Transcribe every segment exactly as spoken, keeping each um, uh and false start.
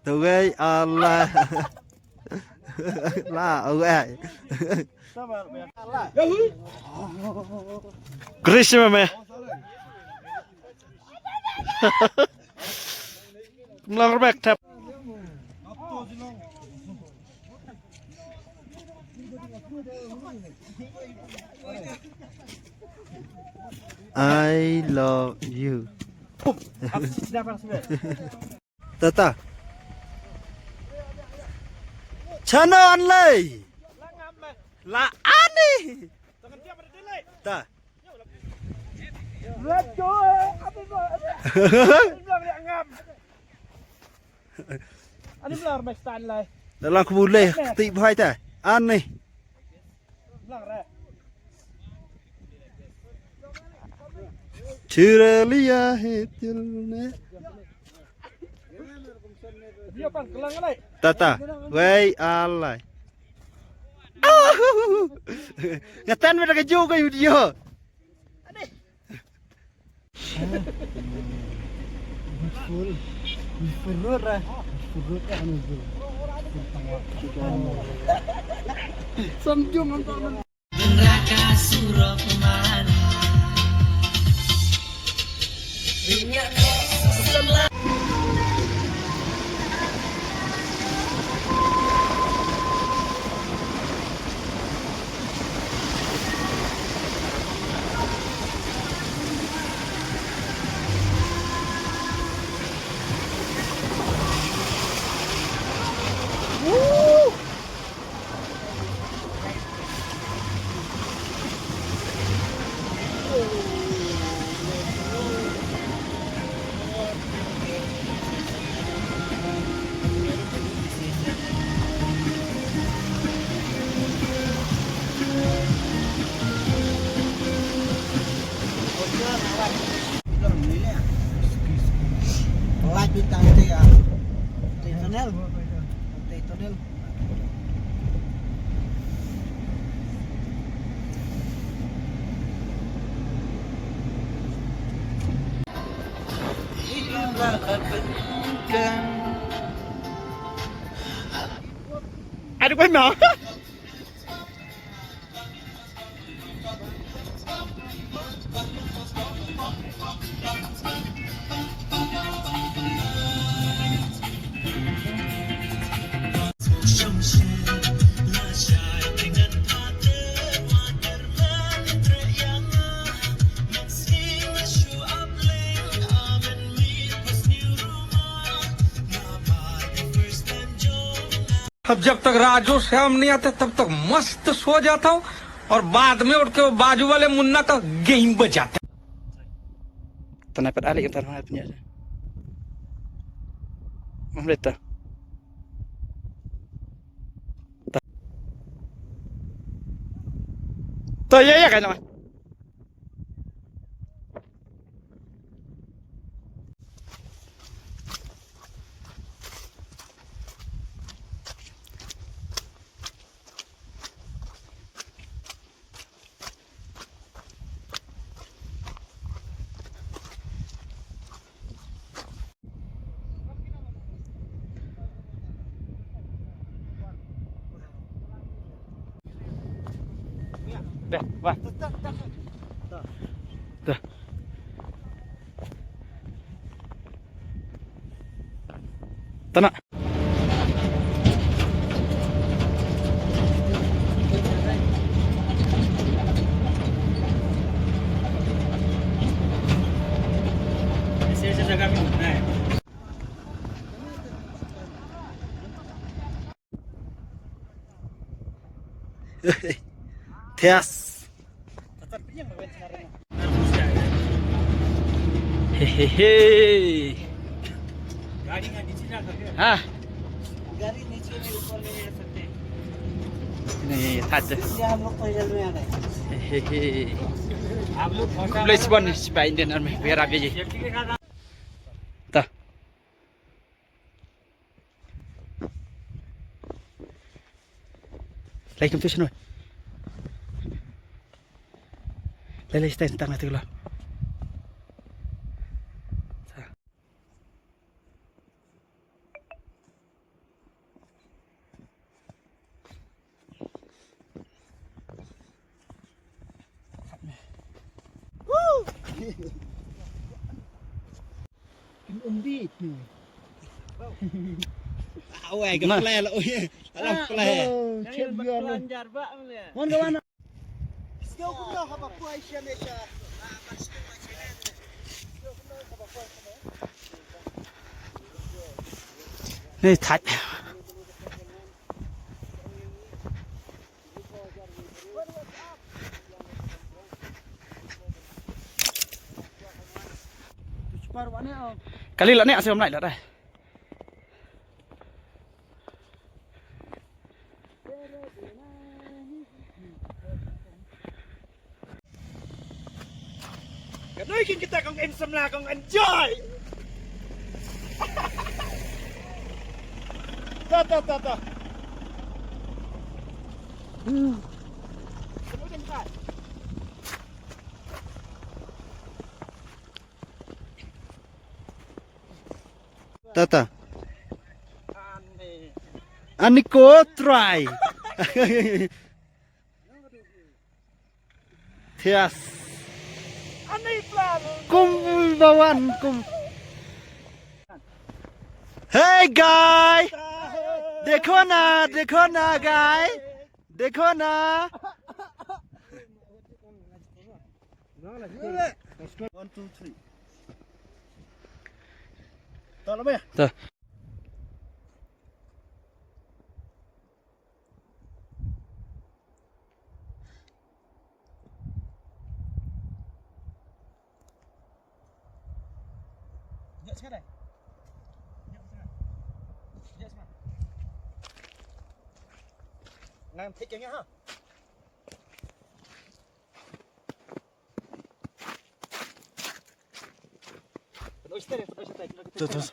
Tawei Allah. La, okay. Krishna me. Mlang rebek tap. I love you. Tata. Chana anlei. La ani. Ta. Let's go. Ani mlar mai stan lai. Dalam kubulai keti buhai ta. Ani. Chiralia hitil ne. Tata, wei alai. Ngatan me da ka ju ka video. Beautiful. Beautiful road, ah. Beautiful road, ah, ano, beautiful. Samjung ang. Light bintang te ya. Te tunnel. Te tunnel. Aduh, kau nak? अब जब तक राजू श्याम नहीं आते, तब तक मस्त सो जाता हूँ और बाद में उठ के वो बाजू वाले मुन्ना का गेम बजाता हूँ। Tana pat ali tana pat nya. Mamleta. To ya ya kan. Deh, wah. Dah. Tana. ऐसे ऐसे जगह भी घूमना है। Thias. Hehehe. Ha. गाड़ी नीचे में, ऊपर में नहीं रख सकते। नहीं, ये था तो। इसलिए हम लोग पैदल में आ गए। Hehehe. Place one, spy Indian Army, where are you? Ta. Lai kam tu sino. Lai lai stai sentang nanti lo. Kin um bit ni. Awai ka play lah oi. Alam play. Mon ka wana. Ni thait. Kali lah ni asyik om naik lah dah. Ka dei kin kita kong im samla kong enjoy. Ta ta ta ta. Ta ta. Ani ko try. Thias. Kum bawan kum. Hey guy. Dekho na, dekho na guy. Dekho na. One, two, three. Ta la ba. Ta. Nang thik ïa nga ha. Tuh, tuh.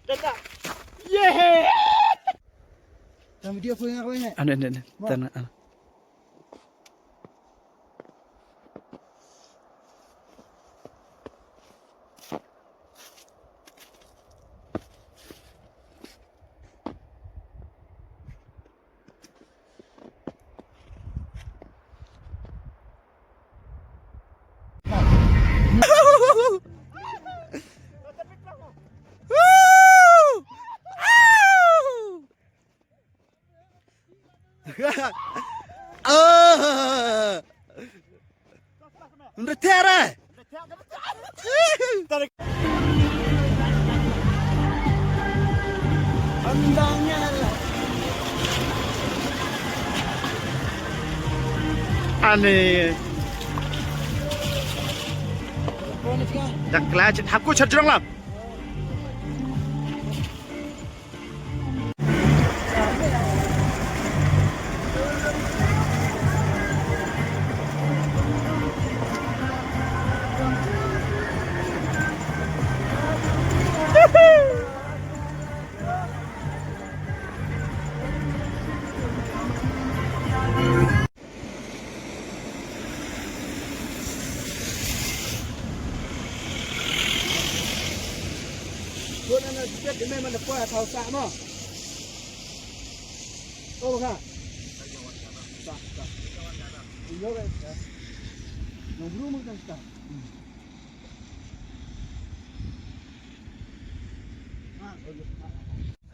Dah tak? Yeay! Tang video pun yang kau ingat. Anu, anu, anu. Wah. Tang, anu. Ah! Nda tera. Ani. Dak lajit haku chajrong lam.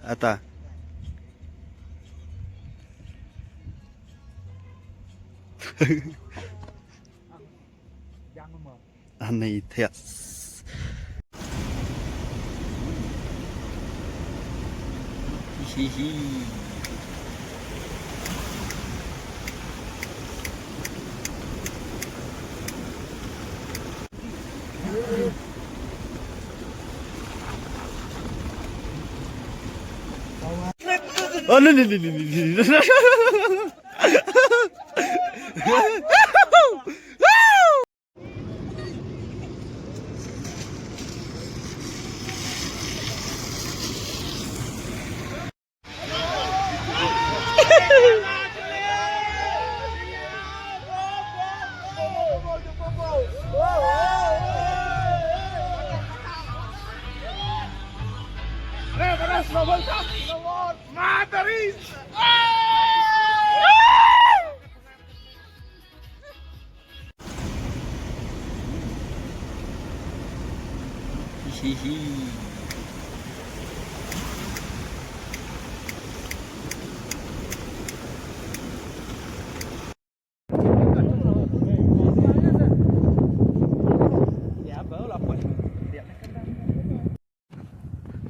Ata. Anei thias. Hi hi. Oh, no, no, no, no, no, no.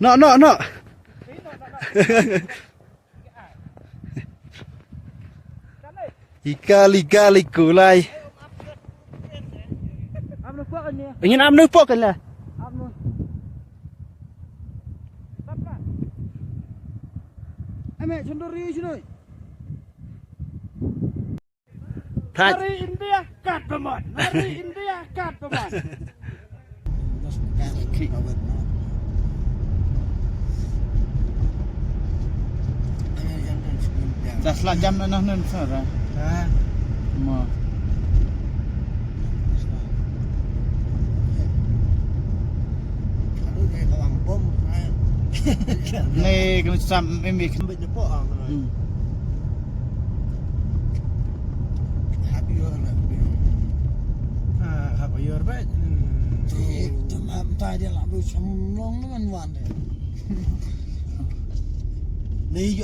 No, no, no. Ikal, ikal, ikulai. Ngin ap nu pok kan la. Ame, chendori chendori. Thaj. Hari India kat pemot. Hari India kat pemot. Dah sela jam na nah nun sara. Ha. Ma. Aduh, kayak kalang bom. Ne kena sam mimi. Hmm. Ah, hap ayor ba. Hmm. Te, te, ma, ma, dia lah bu semlong dengan wan deh. Ni